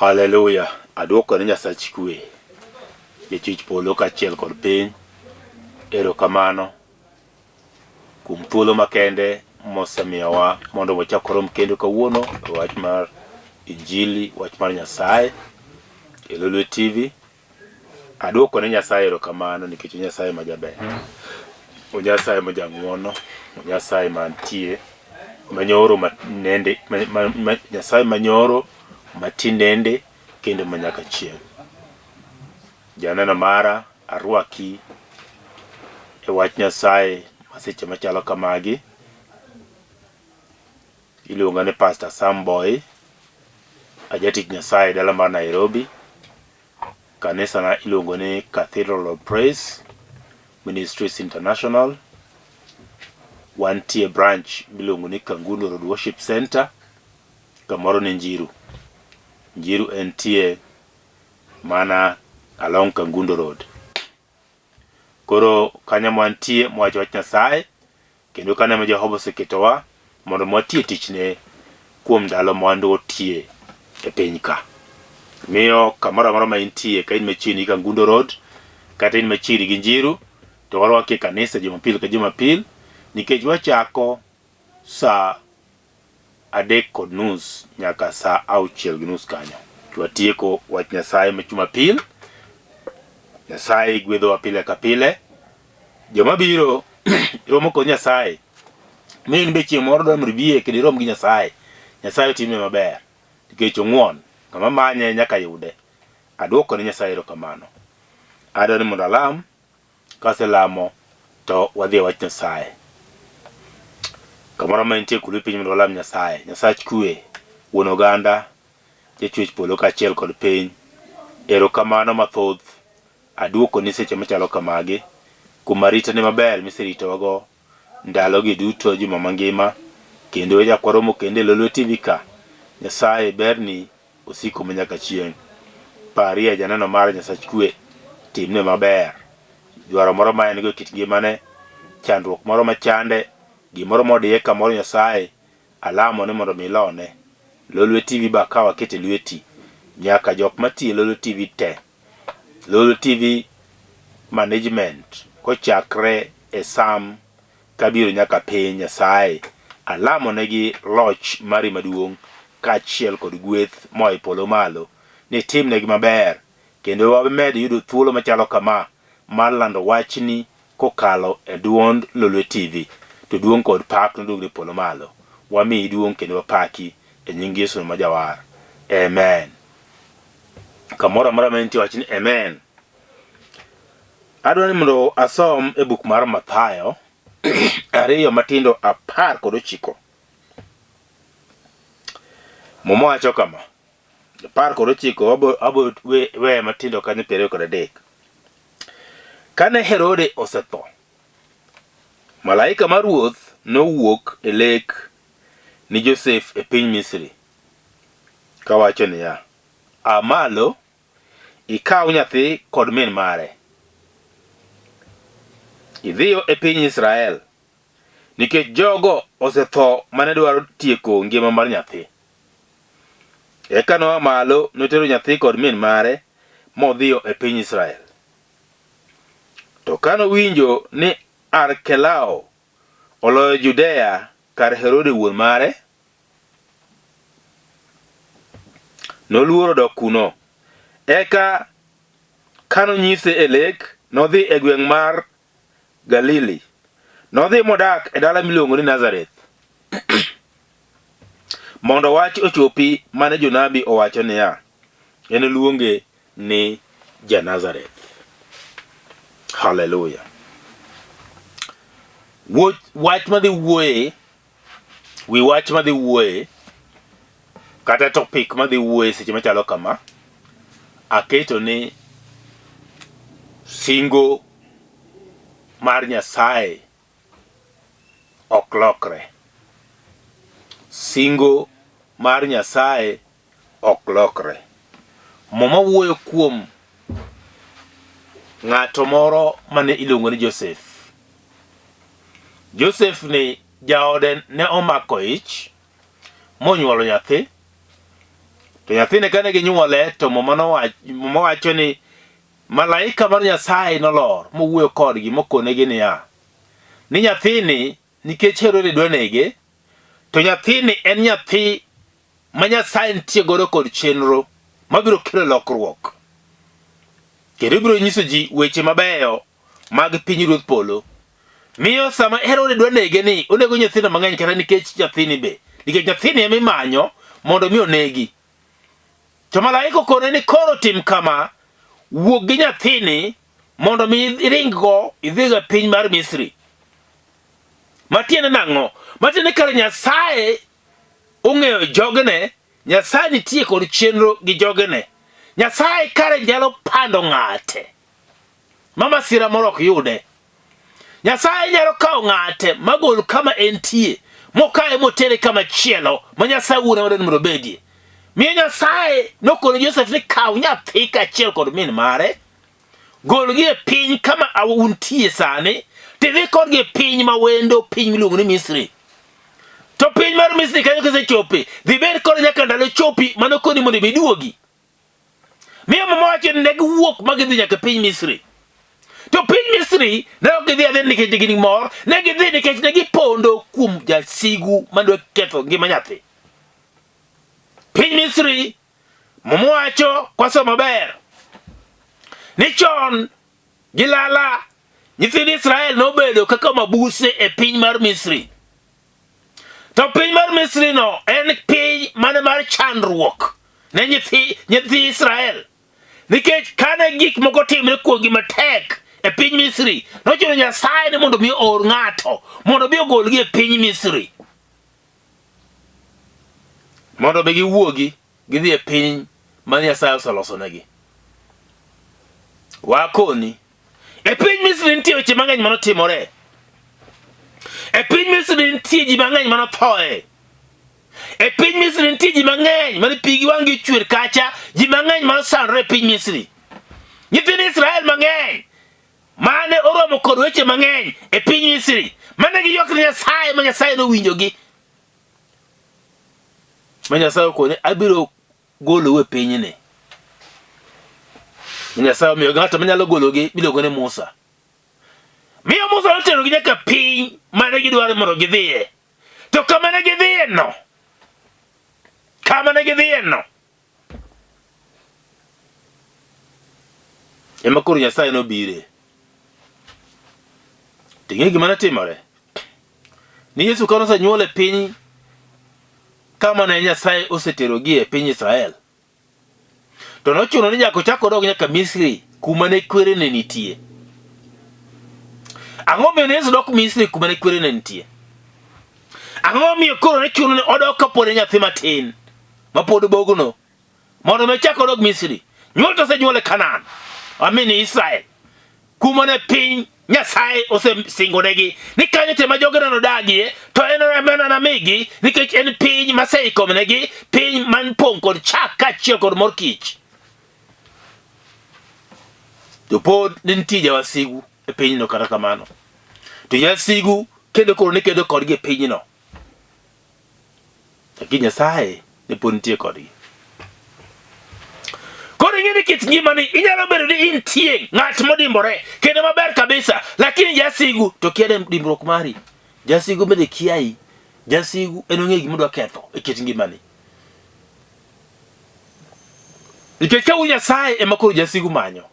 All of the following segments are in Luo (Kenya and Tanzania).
Haleluya! Aduoko ne Nyasach kwe, jachwech polo kaachiel kod piny, erokamano kuom thuolo makende mosemiyowa mondo wachak warom kendo kawuono e wach mar Injili, wach mar Nyasaye e Lolwe TV. Aduoko ne Nyasaye erokamano nikech o Nyasaye ma jaber. O Nyasaye ma jang'uono, o Nyasaye mantie, manyoro manende, ma, Nyasaye manyoro, matinende kendo ma nyaka chieng'. Janeno mara, arwaki e wach Nyasaye ma seche machalo kamagi. Iluonga ni Pastor Sam Boy, ajatich Nyasaye e dala mar Nairobi. Kanisa na iluongo ni Cathedral of Praise Ministries International. Wantie branch miluongo ni Kangundo Road Worship Center, kamoro ni Njiru. Njiru entie mana along Kangundo Road. Koro kanyo mwantie mwacho wach Nyasaye kendo kanyo ema Jehova oseketowa mondo mwatie tichne kuom ndalo ma wantie e piny ka. Miyo kamoro amora ma intie, ka in machiegni gi Kangundo Road kata in machiegni gi Njiru, to warwaki e kanisa Jumapil ka Jumapil nikech wachako saa 3:30 nyaka saa 6:30 kanyo. To watieko wach Nyasaye ma Jumapil. Nyasaye gwedhowa pile ka pile. Joma biro romo kod Nyasaye. Mi in be chieng' moro dwa mondo ibiye kendo irom gi Nyasaye. Nyasaye otimni maber nikech ong'won. Ng'ama manye nyaka yude. Aduoko ne Nyasaye erokamano. Adwaro ni mondo alam Kaselamo to wadhi e wach Nyasaye. Kamoro ma intie kulu piny mondo walam Nyasaye. Nyasach kwe, wuon oganda, jachwech polo kaachiel kod piny. Erokamano mathoth aduokoni seche machalo kamagi kuom aritani maber miseritowago ndalogi duto juma mangima kendo wachak waromo kendo e Lolwe TV ka. Nyasaye berni osiko manyaka chieng'. Parie janeno mar Nyasach kwe, timne maber. Dwaro moro ma en go e kit ngimane, chandruok moro machande, gimoro modiye kamoro Nyasaye, alamo ni mondo mi ilone. Lolwe TV be akawo aketo e lweti. Nyaka jok matiyo e Lolwe TV te. Lolwe TV management kochakre e Sam kabiro nyaka piny Nyasaye alamo negi loch mari maduong' kaachiel kod gweth moa e polo malo ni itimnegi maber kendo wamed yudo thuolo machalo kama mar lando wachni kokalo e duond Lolwe TV to duong' kod pak noduogne e polo malo. Wamiyi duong' kendo wapaki e nying Yesu ma Jawar. Amen. Kamoro amora ma intie wach ni amen. Adwa ni mondo asom e buk mar Mathayo 2:19. Muma wacho kama, 19 abo weye matindo kanyo 23. Kane Herode osetho, malaika mar Ruoth nowuok e lek ni Josef e piny Misri, kawacho niya, Aa malo, ikaw nyathi kod min mare, idhiyo e piny Israel, nikech jogo osetho mane dwaro tieko ngima mar nyathi. Eka noa malo notero nyathi kod min mare modhiyo e piny Israel. To ka nowinjo ni Arkelao oloyo Judea kar Herode wuon mare, Noluoro dok kuno. Eka ka nonyise e lek, nodhi e gweng' mar Galili. Nodhi modak e dala miluongo ni Nazareth, mondo wach ochopi mane jonabi owacho niya, Enoluonge ni ja-Nazareth. Haleluya! Wach madhi wuoye Wi wach madhi wuoye kata topic madhi wuoye seche machalo kama aketo ni singo mar Nyasaye ok lokre. Singo mar Nyasaye ok lokre. Muma wuoyo kuom ng'ato moro mane iluongo ni Josef. Josef ni jaode ne omako ich monyuolo nyathi. To nyathine kane ginyuole to Muma Muma wacho ni malaika mar Nyasaye nolor mowuoyo kodgi mokonegi niya, ni nyathini nikech Herode dwa nege, to nyathini en nyathi ma Nyasaye nitie godo kod chenro mabiro kelo lokruok. Kendo ibiro nyiso ji weche mabeyo mag pinyruodh polo. Miyo sama Herode dwa nege ni onego nyithindo mang'eny kata nikech nyathini be. Nikech nyathini ema imanyo mondo mi onegi. To malaika okone ni koro tim kama, wuog gi nyathini mondo mi iringgo idhigo e piny mar Misri. Matiende nang'o? Matiende kare Nyasaye ong'eyo jogene, Nyasaye nitie kod chenro gi jogene. Nyasaye kare nyalo pando ng'ate ma masira moro ok yude. Nyasaye nyalo kawo ng'ate magol kama entie mokaye motere kama chielo ma Nyasaye wuon ema dwaro ni mondo obedie. Miyo Nyasaye nokono Josef ni kaw nyathi kaachiel kod min mare, golgi e piny kama untie sani, tidhi kodgi e piny ma wendo, piny miluongo ni Misri. To piny mar Misri kanyo kisechope, dhi bed kode nyaka ndalo chopi manokoni mondo ibi iduogi. Miyo mama wacho ni ne giwuok ma gidhi nyaka piny Misri. To piny Misri ne ok gidhi adhiya nikech ne gin mor, ne gidhi nikech ne gipondo kuom jasigu madwa ketho ngima nyathi. Piny Misri, muma wacho kwasomo maber ni chon gi lala nyithind Israel nobedo kaka mabuse e piny mar Misri. To piny mar Misri no en piny mane mar chandruok ne nyithi nyithi Israel. Nikech kane gik moko timre kuomgi matek e piny Misri, nochuno Nyasaye ni mondo mi oor ng'ato mondo mi ogolgi e piny Misri. Mondo mi giwuogi gidhi e piny ma Nyasaye oselosonegi. Wakoni, e piny Misri nitie weche mang'eny manotimore. E piny Misri nitie ji mang'eny manothoe. E piny Misri nitie ji mang'eny mane pigi wang'gi ochwer kacha, ji mang'eny manosandore e piny Misri. Nyithind Israel mang'eny mane oromo kod weche mang'eny e piny Misri, mane giywak ne Nyasaye ma Nyasaye nowinjogi. Ma Nyasaye okone abiro golou e pinyni. Nyasaye omiyo ng'ato manyalo gologi miluongo ni Musa. Miyo Musa noterogi nyaka piny mane gidwaro mondo gidhiye. To kama ne gidhiye no, kama ne gidhiye no, ema koro Nyasaye nobire. To ing'e gima notimore? Ni Yesu kane osenyuol e piny kama ne Nyasaye oseterogie e piny Israel, to nochuno ni nyaka ochak odog nyaka Misri kuma ne kwerene nitie. Ang'o momiyo ne Yesu dok Misri kuma ne kwerene nitie? Ang'o momiyo koro ne chuno ni odok kapod en nyathi matin mapod bogno mondo mi ochak odog Misri? Nyuol to osenyuole Kanaan, amin Israel, kuma ne piny Nyasaye osesingonegi ni kanyo te ma jogena nodagie to en ema anamigi nikech en piny maseikomnegi, piny man pong' kod chak kaachiel kod mor kich. To pod ne nitie jawasigu e pinyno kata kamano. To jasigu kendo koro ne kedo kodgi e pinyno. Lakini Nyasaye ne pod nitie kodgi. Koro ing'e ni kit ngimani inyalo bedo ni intie ng'at modimbore kendo maber kabisa, lakini jasigu to kia dimbruok mari. Jasigu bende kiayi. Jasigu en ong'eyo gima odwa ketho e kit ngimani. Nikech ka un Nyasaye ema koro jasigu manyo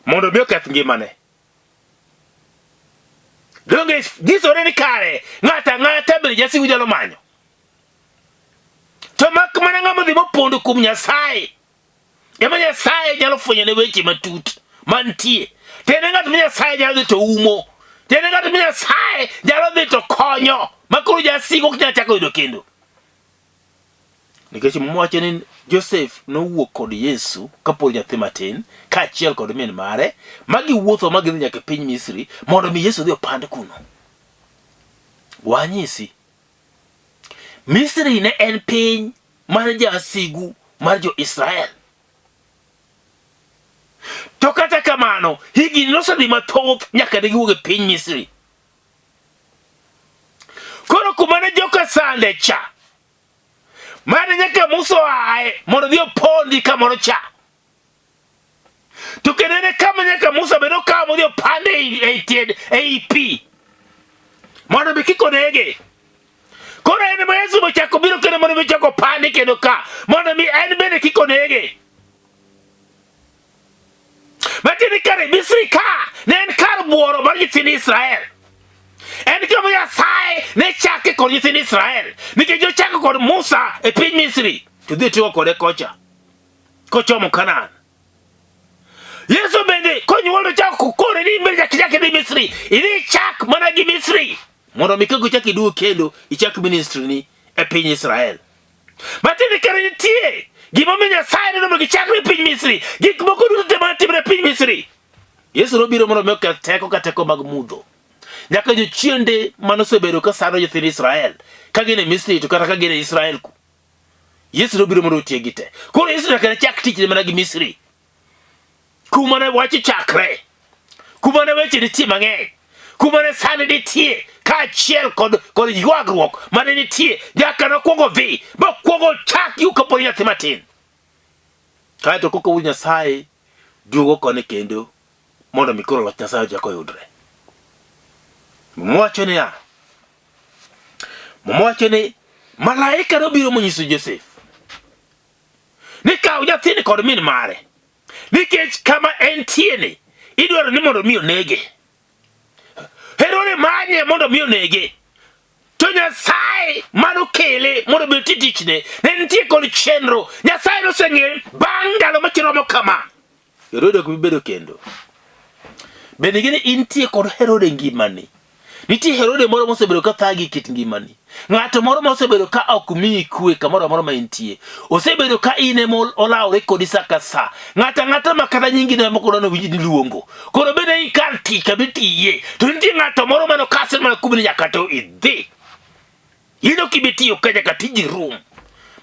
mondo mi oketh ngimane. Donge nyisore ni kare ng'ato ang'ata bende jasigu nyalo manyo. To mak mana ng'ama odhi mopondo kuom Nyasaye ema Nyasaye nyalo fwenyone weche matut mantie. To en e ng'at ma Nyasaye nyalo dhi to umo. To en e ng'at ma Nyasaye nyalo dhi to konyo ma koro jasigu ok nyal chako yudo kendo. Nikech Muma wacho ni Josef nowuok kod Yesu kapod nyathi matin kaachiel kod min mare ma giwuotho ma gidhi nyaka e piny Misri mondo mi Yesu odhi opand kuno. Wanyisi, Misri ne en piny mar jasigu mar jo-Israel. To kata kamano, higni nosedhi mathoth nyaka ne giwuok e piny Misri. Koro kuma ne joka sande cha, Mane nyaka Musa oaye mondo odhi opondi kamoro cha. To kendo en e kama nyaka Musa bende okawo modhi opande ei tiend ei pi mondo mi kik onege. Koro en ema Yesu bochako biro kendo mondo mi ochak opande kendo ka mondo mi en bende kik onege. Matiende kare Misri ka ne en kar buoro mar nyithind Israel. En kama Nyasaye ne chake kod nyithind Israel nikech nochako kod Musa e piny Misri to dhi tiyo kode kocha kochomo Kanaan. Yesu bende konyuol to chako kone ni in nyaka ichak idhi Misri, idhi ichak mana gi Misri mondo mi kaka ichak iduog kendo ichak ministry ni e piny Israel. Matiende kare nitie gimomiyo Nyasaye ne mondo gichakre e piny Misri. Gik moko duto te mane timre e piny Misri. Yesu nobiro mondo mi oketh teko ka teko mag mudho. Nyaka jochiende mane osebedo ka sando nyithind Israel ka gin e Misri to kata ka gin e Israel ku. Yesu nobiro mondo otiekgi te. Koro Yesu nyaka ne chak tichne mana gi Misri. Kuma ne wach chakre. Kuma ne weche nitie mang'eny. Kuma ne sani nitie kaachiel kod kod ywagruok mane nitie nyaka nokwongo dhi mokwongo chak yu kapod nyathi matin. Kaeto koka wuod Nyasaye duogo koni kendo mondo mi koro loch Nyasaye ochak oyudre. Muma wacho niya, Muma wacho ni malaika nobiro monyiso Josef ni kaw nyathini kod min mare nikech kama entie ni idwaro ni mondo mi onege. Herode manye mondo mi onege. To Nyasaye manokele mondo mi oti tichne ne nitie kod chenro. Nyasaye noseng'eyo bang' ndalo machiromo kama Herode ok bi bedo kendo. Bende ing'e ni intie kod Herode e ngimani. Nitie Herode moro mosebedo ka thagi e kit ngimani. Ng'ato moro mosebedo ka ok miyi kwe kamoro amora ma intie. Osebedo ka in ema olawore kodi sa ka sa. Ng'ato ang'ata ma kata nyingi no ema koro winj ni luongo. Koro bende in kar tich kama itiye. To nitie ng'ato moro mane okasre mana kuom ni nyaka to idhi. In ok ibi tiyo ka nyaka tiji rum.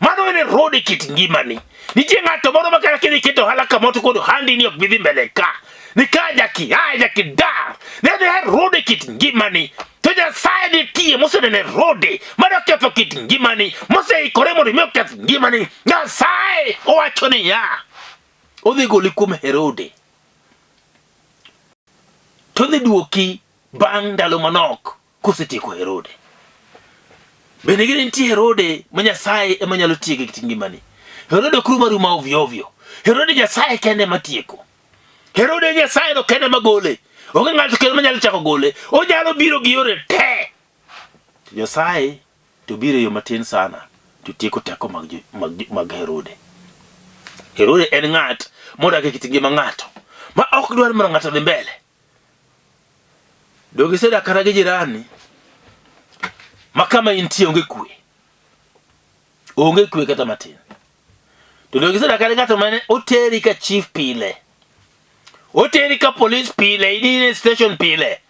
Mano en Herode e kit ngimani. Nitie ng'ato moro ma kata kidhi keto ohala kamoro to kod ohandi ni ok bi dhi mbele ka. Ni ka nyaka ia, nyaka idar. Ne en Herode e kit ngimani. To Nyasaye nitie moseneno Herode mane oketho kit ngimani, moseikore mondo mi oketh ngimani. Nyasaye owacho niya, odhi goli kuom Herode. To odhi duoki bang' ndalo manok kosetieko Herode. Bende gini nitie Herode ma Nyasaye ema nyalo tieko e kit ngimani. Herode ok rum aruma ovyo ovyo. Herode Nyasaye kende ema tieko. Herode Nyasaye no kende ema gole. Onge ng'ato kendo manyalo chako gole. Onyalo biro gi yore te. To Nyasaye to biro e yo matin sana to tieko teko mag, mag, mag Herode. Herode en ng'at modak e kit ngima ng'ato ma ok dwar mondo ng'ato odhi mbele. Donge isedak kata gi jirani ma kama intie onge kwe? Onge kwe kata matin. To donge isedak kata gi ng'ato mane oteri ka chief pile? Oteri ka polis pile, idhi e station pile.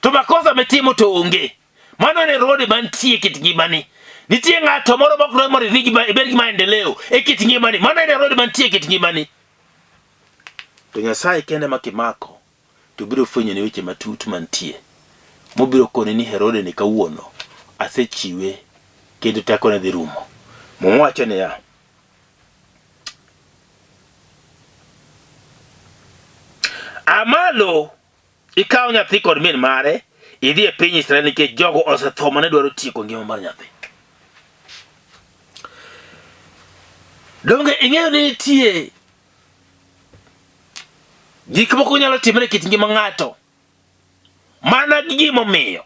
To makosa mitimo to onge. Mano en Herode mantie e kit ngimani. Nitie ng'ato moro mok dwar mondo idhi gi ibed gi maendeleo e kit ngimani. Mano en Herode mantie e kit ngimani. To Nyasaye kende ma kimako to biro fwenyoni weche matut mantie, mobiro koni ni Herode ni kawuono asechiwe kendo tekone dhi rumo. Muma wacho niya, A malo ikaw nyathi kod min mare idhi e piny Israel nikech jogo osetho mane dwaro tieko ngima mar nyathi. Donge ing'eyo ni nitie gik moko nyalo timore e kit ngima ng'ato mana gi gimomiyo.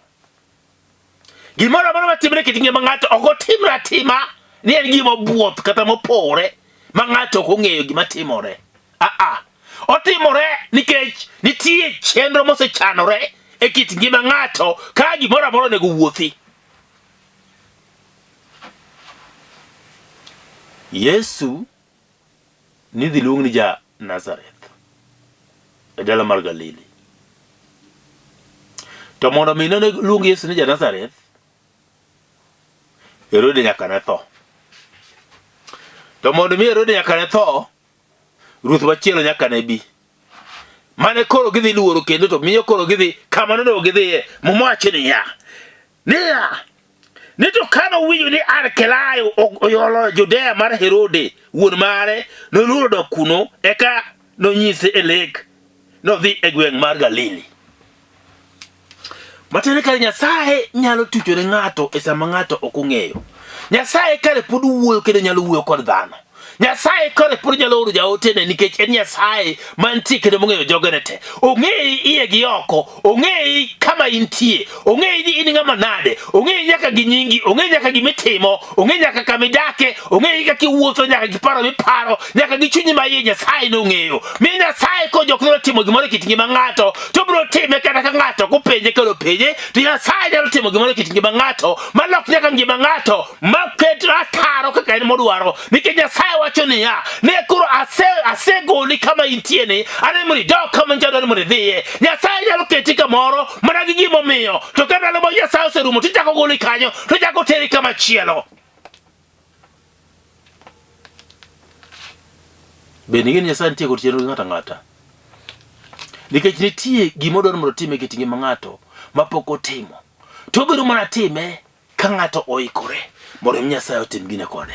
Gimoro amora matimore e kit ngima ng'ato ok otimre atima ni en gima obuoth kata mopore ma ng'ato ok ong'eyo gima timore. Aa, otimore nikech nitie chenro mosechanore e kit ngima ng'ato ka gimoro amora onego wuothi. Yesu nidhi luong ni ja Nazareth e dala mar Galili. To mondo mi ne luong Yesu ni ja Nazareth, Herode nyaka ne tho. To mondo mi Herode nyaka ne tho, ruoth machielo nyaka ne bi. Mane koro gidhi luoro kendo to miyo koro gidhi kama nonego gidhiye. Muma wacho niya, niya, Ni to kane owinjo ni Arkelayo oyolo Judea mar Herode wuon mare, noluoro dok kuno, eka nonyise e lek nodhi e gweng' mar Galili. Matiende kare Nyasaye nyalo tucho ne ng'ato e sama ng'ato ok ong'eyo. Nyasaye kare pod wuoyo kendo nyalo wuoyo kod dhano. Nyasaye kore pod nyalo oro jaotene nikech en Nyasaye mantie kendo mong'eyo jogene te. Ong'eyi iye gi oko, ong'eyi kama intie, ong'eyi ni in ng'ama nade, ong'eyi nyaka gi nyingi, ong'eyi nyaka gima itimo, ong'eyi nyaka kama idake, ong'eyi kaka iwuotho, nyaka gi paro miparo, nyaka gi chunyi ma iye Nyasaye nong'eyo. Mi Nyasaye kojok dwaro timo gimoro e kit ngima ng'ato, to obiro time kata ka ng'ato ok openje kendo openje, to Nyasaye nyalo timo gimoro e kit ngima ng'ato malok nyaka ngima ng'ato maket ataro kaka en modwaro nikech Nyasaye wacho niya ne koro ase asegoli kama intie ni aneno mondo idog kama ncha dwaro mondo idhiye Nyasaye nyalo keti kamoro mana gi gimomiyo to ka ndalo mag Nyasaye oserumo to ichako goli kanyo to ichako teri kama chielo Bende ing'e ni Nyasaye nitie kod chenro gi ng'ato ang'ata? Nikech nitie gima odwaro mondo otim e kit ngima ng'ato mapok otimo. To obiro mana time ka ng'ato oikore mondo mi Nyasaye otim gine kode.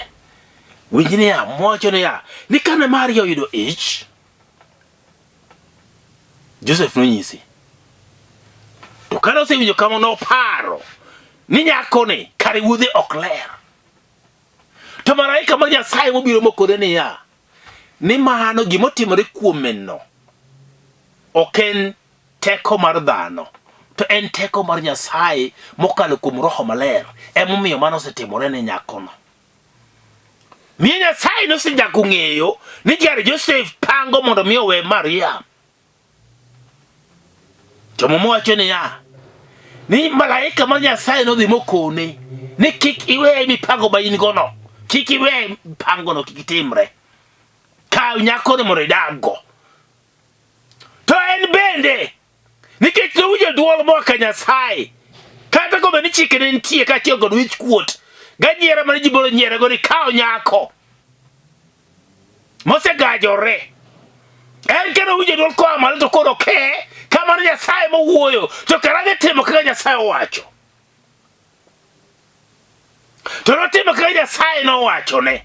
Winj niya, mowacho niya, ni kane Maria oyudo ich, Joseph nonyise. To kane osewinjo kamano noparo ni nyakoni kare wuodhe ok ler. To malaika mar Nyasaye mobiro mokone niya, ni mano gimotimore kuomeno ok en teko mar dhano, to en teko mar Nyasaye mokalo kuom Roho Maler. Emomiyo mano osetimore ne nyakono. Miyo Nyasaye nosechako ng'eyo ni jar Josef pango mondo mi owe Maria. To Muma wacho niya, ni malaika mar Nyasaye nodhi mokone ni kik iwe mipango ma in gono, kik iwe mipangono kik timre. Kaw nyakono mondo idaggo. To en bende nikech nowinjo dwol moa ka Nyasaye, kata kobedo ni chike ne nitie kaachiel kod wich kuot ganyiera mane ji biro nyierego ni kaw nyako mosegajore. En kendo owinjo dwol koa malo to koro ke kamano Nyasaye mowuoyo to kara dhi timo kaka Nyasaye owacho. To notimo kaka Nyasaye nowachone.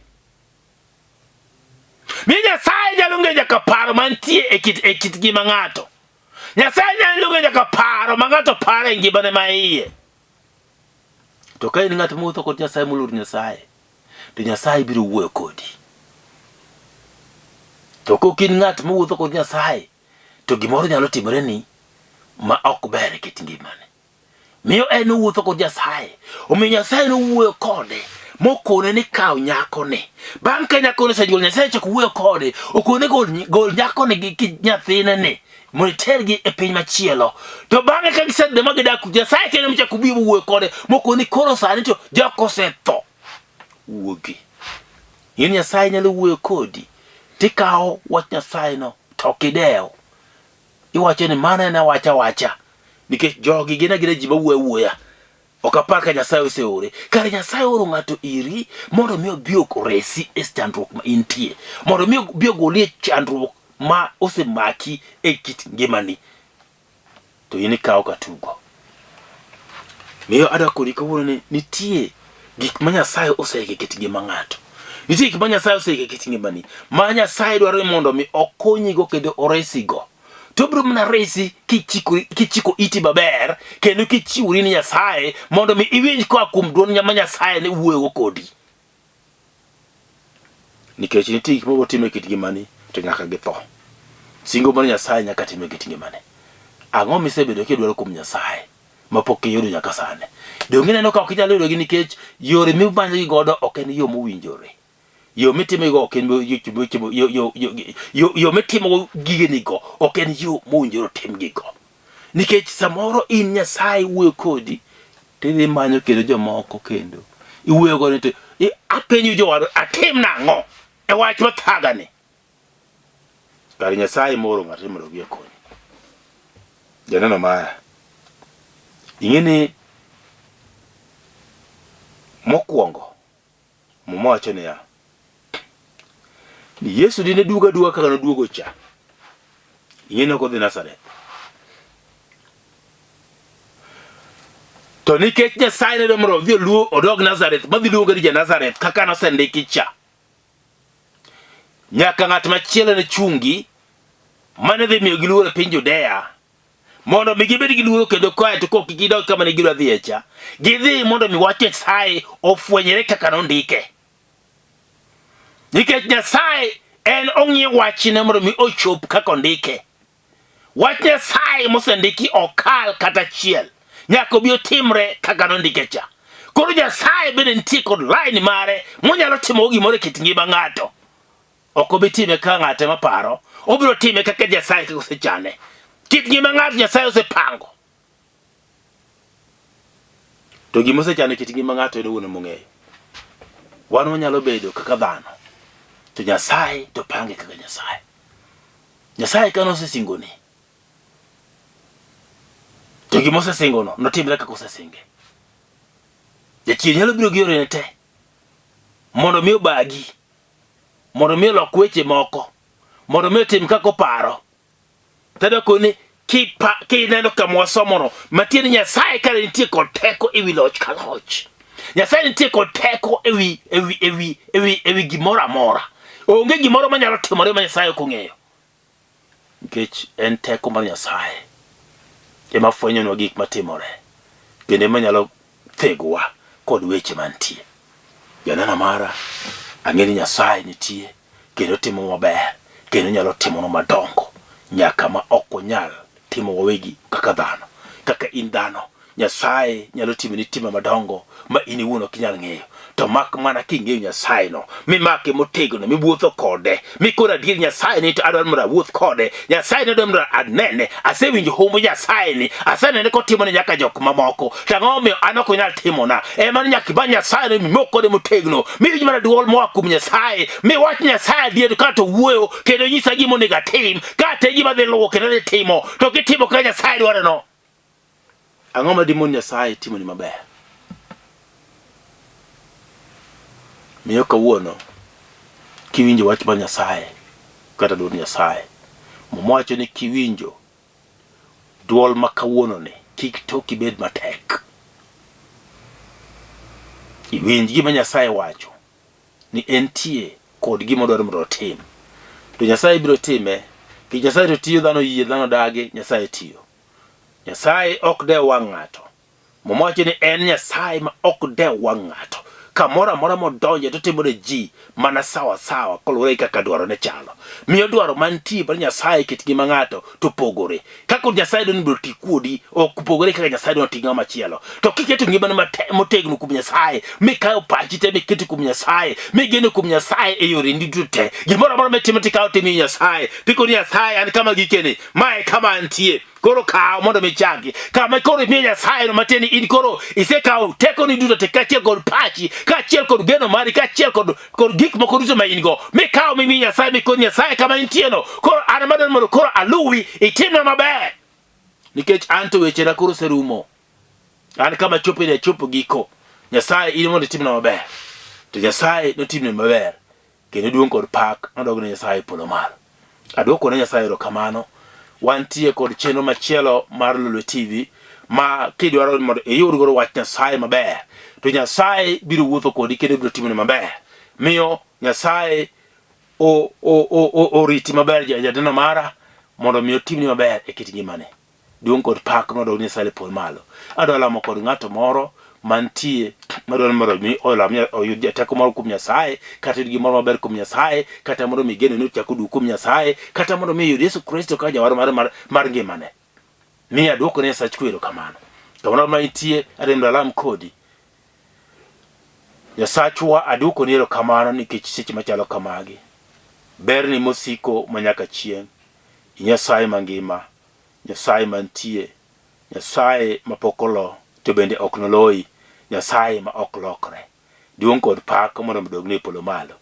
Mi Nyasaye nyalo ng'eyo nyaka paro mantie e kit e kit ngima ng'ato. Nyasaye nyalo ng'eyo nyaka paro ma ng'ato paro e ngimane ma iye. To ka in ng'at mowuotho kod Nyasaye moluor Nyasaye, to Nyasaye biro wuoyo kodi. To kok in ng'at mowuotho kod Nyasaye, to gimoro nyalo timoreni ma ok ber e kit ngimani. Miyo en nowuotho kod Nyasaye. Omiyo Nyasaye nowuoyo kode mokone ni kaw nyakoni. Bang' ka nyakoni osenyuol, Nyasaye ochako wuoyo kode, okone gol, gol nyakoni gi, gi nyathine ni mondo itergi e piny machielo. To bang'e ka gisedhi ma gidak, Nyasaye kendo mochako biro mowuoyo kode mokone ni koro sani to jok osetho. Wuogi. In Nyasaye nyalo wuoyo kodi tikawo wach Nyasaye no to ok idew. Iwacho ni mano en awacha awacha nikech jogi gin agina ji mawuoyo awuoya. Ok apar ka Nyasaye oseore. Kare Nyasaye oro ng'ato iri mondo mi obi oresi e chandruok ma intie. Mondo mi obi ogoli e chandruok ma osemaki e kit ngimani. To in ikawo ka tugo. Miyo adwa kodi kawuono ni nitie gik ma Nyasaye oseiko e kit ngima ng'ato. Nitie gik ma Nyasaye oseiko e kit ngimani ma Nyasaye dwaro ni mondo mi okonyigo kendo oresigo. To obiro mana resi kichiko, kichiko iti maber kendo kichiwori ni Nyasaye mondo mi iwinj koa kuom dwond ma Nyasaye ne wuoyogo kodi. Nikech nitie gik moko timo e kit ngimani to nyaka githo. Singo mar Nyasaye nyaka tim e kit ngimani. Ang'o misebedo kidwaro kuom Nyasaye mapok iyudo nyaka sani? Donge ineno ka ok inyal yudogi nikech yore mimanyogi godo ok en yo mowinjore. Yo mitimogo ok en yo mitimogo gigenigo ok en yo mowinjore otimgigo. Nikech samoro in Nyasaye wuoyo kodi tidhi manyo kendo jomoko kendo iwuoyo godo to apenjo jowadwa atim nang'o e wach mathagani kar Nyasaye moro ng'ato mondo obi okonyi janeno mara ing'e ni mokwongo Muma wacho niya, ni Yesu dine duogo aduoga kaka noduogo cha. Ing'e ni ok odhi Nazareth. To nikech Nyasaye ne dwaro mondo odhi oluo odog Nazareth, madhi luonge ni ja-Nazareth kaka nosendiki cha. Nyaka ng'at machielo ne chungi mane dhi miyogi luor e piny Judea mondo mi gibed gi luoro kendo kae to kok gidog kama ne gidwa dhiye cha. Gidhi mondo mi wach Nyasaye ofwenyre kaka nondike. Nikech Nyasaye en ong'iyo wachne mondo mi ochop kaka ondike. Wach Nyasaye mosendiki ok kal kata achiel. Nyaka obi otimre kaka nondike cha. Koro Nyasaye bende nitie kod line mare monyalo timogo gimoro e kit ngima ng'ato. Ok obi time kaka ng'ato ema paro, obiro time kaka Nyasaye kaka osechane. Kit ngima ng'ato Nyasaye osepango. To gima osechano e kit ngima ng'ato en owuon ema ong'eyo. Wan wanyalo bedo kaka dhano, to Nyasaye to pange kaka Nyasaye. Nyasaye kane osesingoni, to gima osesingono notimre kaka osesinge. Jachien nyalo biro gi yorene te mondo mi obagi, mondo mi olok weche moko, mondo mi otim kaka oparo. Tadwa koni kipa kineno kama wasomono, matiende ni Nyasaye kare nitie kod teko ewi loch ka loch. Nyasaye nitie kod teko ewi ewi ewi ewi ewi gimoro amora. Onge gimoro manyalo timore ma Nyasaye ok ong'eyo. Nikech en teko mar Nyasaye ema fwenyonwa gik matimore kendo ema nyalo thegowa kod weche mantie. Janeno mara, ang'e ni Nyasaye nitie kendo timo maber kendo nyalo timonwa madongo nyaka ma ok wanyal timo wawegi kaka dhano. Kaka in dhano, Nyasaye nyalo timoni timbe madongo ma in iwuon ok inyal ng'eyo. To mak mana king'eyo Nyasaye no, mimake motegno, miwuotho kode, mikoro adier Nyasaye ni to adwaro mondo awuoth kode, Nyasaye ni adwaro mondo anene, asewinjo humb Nyasaye ni, asenene kotimone nyaka jok mamoko, to ang'o momiyo an ok onyal timona? Ema ni nyaka ibany Nyasaye no mimok kode motegno, miwinj mana dwol moa kuom Nyasaye, miwach Nyasaye adier ka to wuoyo kendo nyisa gima onego atim, ka te gima adhi luwo kendo adhi timo, to kitimo kaka Nyasaye dwareno. Ang'o ma dimon Nyasaye timoni maber? Miyo kawuono kiwinjo wach mar Nyasaye kata dwond Nyasaye, Muma wacho ni kiwinjo dwol ma kawuononi kik toki bed matek. Iwinj gima Nyasaye wacho ni entie kod gima odwaro mondo otim. To Nyasaye biro time. Nikech Nyasaye to tiyo, dhano yie, dhano dagi, Nyasaye tiyo. Nyasaye ok dew wang' ng'ato. Muma wacho ni en Nyasaye ma ok dew wang' ng'ato. Kamoro amora modonje to timo ne ji mana sawa sawa koluwore gi kaka dwarone chalo. Miyo dwaro mantie mar Nyasaye e kit ngima ng'ato to pogore. Kaka Nyasaye dwaro ni mondo oti kodi ok pogore kaka Nyasaye dwaro oti ng'ama machielo. To kiketo ngimani motegno kuom Nyasaye, mikawo pachi te miketo kuom Nyasaye, migeno kuom Nyasaye e yoreni duto te, gimoro amora mitimo tikawo timiyo Nyasaye, tikoni Nyasaye an kama gikeni, mae kama antie koro kaw mondo michangi kama koro imiyo Nyasaye no matiende in koro isekawo tekoni duto te kaachiel kod pachi kaachiel kod geno mari kaachiel kod kod gik moko duto ma in go mikawo mimiyo Nyasaye mikoni Nyasaye kama intie no koro an ema dwaro mondo koro aluwi itimna maber nikech an to wechena koro oserumo an kama chopo ni achopo giko Nyasaye in mondo itimna maber to Nyasaye notimni maber Kendo duong' kod pak nodog ne Nyasaye e polo malo. Adwoko ne Nyasaye erokamano. Wantie kod chenro machielo mar Lolwe TV ma kidwaro ni mondo iyud godo wach Nyasaye maber, to Nyasaye biro wuotho kodi kendo biro timoni maber. Miyo Nyasaye oriti maber janeno mara mondo mi otimni maber e kit ngimani. Duong' kod pak mondo Nyasaye e polo malo. Adwa lamo kod ng'ato moro mantie madwaro mondo mi olam oyud teko moro kuom Nyasaye kata oyud gimoro maber kuom Nyasaye kata mondo mi geno ni ochak oduog kuom Nyasaye kata mondo mi oyud Yesu Kristo kaka jawar mare mar, mar ngimane. Mi aduoko ne Nyasach kwe erokamano. Kamoro ma intie adhi mondo alam kodi. Nyasachwa aduoko ni erokamano nikech seche machalo kamagi. Berni mosiko manyaka chieng'. Nyasaye mangima, Nyasaye mantie, Nyasaye ma pok olo to bende ok noloyi, Nyasaye ma ok lokre. Duong' kod pak mondo odogni e polo malo.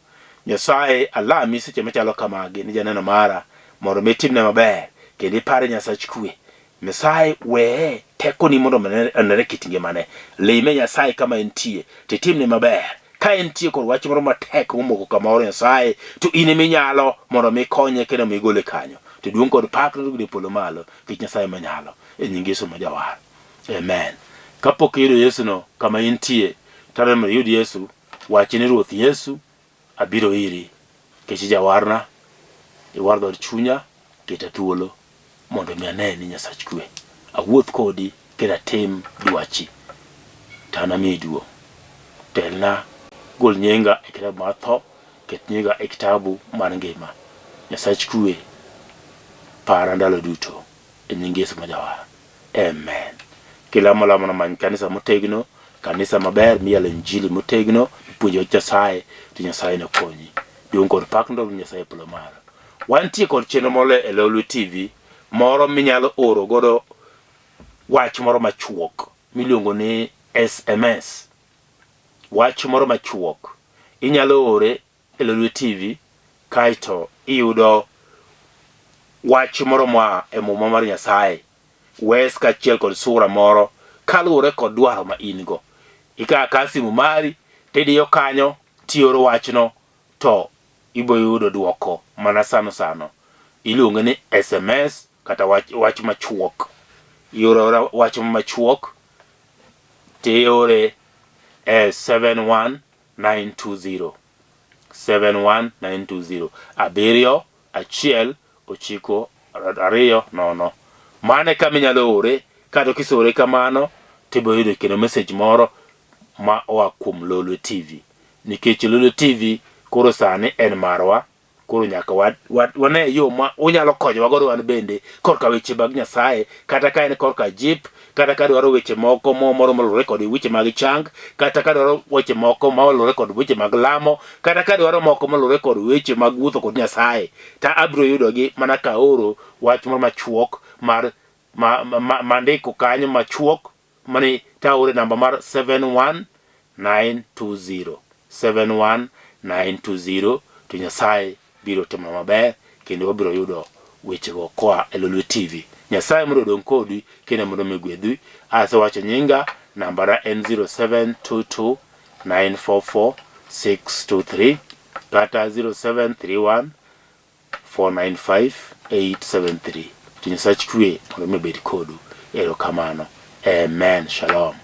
Nyasaye alami seche machalo kamagi ni janeno mara mondo mi itimne maber kendo ipare Nyasach kwe. Nyasaye weye tekoni mondo onere kit ngimane. Lime Nyasaye kama entie to itimne maber. Ka entie kod wach moro matek momoko kamoro Nyasaye to in ema inyalo mondo mi ikonye kendo mi igole kanyo. To duong' kod pak nodog e polo malo nikech Nyasaye manyalo. E nying Yesu ma Jawar. Amen. Kapok iyudo Yesu no kama intie, to adwaro mondo iyud Yesu, wachi ni Ruoth Yesu, abiro iri nikech ijawarna, iwar dhood chunya, keta thuolo mondo mi aneni Nyasach kwe. Awuoth kodi kendo atim dwachi, to anamiyi duong'. Telna, gol nyinga e kitabu mar tho, ket nyinga e kitabu mar ngima. Nyasach kwe, para ndalo duto e nying Yesu ma Jawar. Amen. Kilamo lamono many kanisa motegno, kanisa maber miyalo injili motegno, mipuonjo wach Nyasaye, to Nyasaye nokonyi. Duong' kod pak ndalo Nyasaye e polo malo. Wantie kod chenro moro e Lolwe TV moro minyalo oro godo wach moro machuok miluongo ni SMS. Wach moro machuok inyalo ore e Lolwe TV kaeto iyudo wach moro moa e Muma mar Nyasaye, wes kaachiel kod sura moro kaluwore kod dwaro ma in go. Ikawo akawa simu mari tidiyo kanyo tioro wachno to ibo yudo dwoko mana sano sano. Iluonge ni SMS kata wach, wach machuok. Ioro aora wach machuok tiore e 71920 71920 abiriyo achiel ochiko ariyo nono. Mano e kama inyalo ore kata kiseore kamano tibo yudo kendo message moro ma oa kuom Lolwe TV. Nikech Lolwe TV koro sani en marwa, koro nyaka wa, wa, wane yo ma unyalo konyowa godo wan bende korka weche mag Nyasaye, kata ka en korka jip, kata ka dwaro weche moko mo moro moluwore kod weche mag chang, kata ka dwaro weche moko ma oluwore kod weche mag lamo, kata ka dwaro moko moluwore kod weche mag wuotho kod Nyasaye, ta abiro yudogi mana ka aoro wach moro machuok mar ma, ma, ma, mandiko kanyo machuok mani taore namba mar 71920 71920 to Nyasaye biro timo maber kendo wabiro yudo wechego koa e Lolwe TV. Nyasaye mondo odong' kodu kendo mondo mi gwedhu. Asewacho nyinga, nambana en 0722 944 623 kata 0731 495 873. To Nyasach kwe mondo mi obed kodu. Erokamano. Amen. Shalom.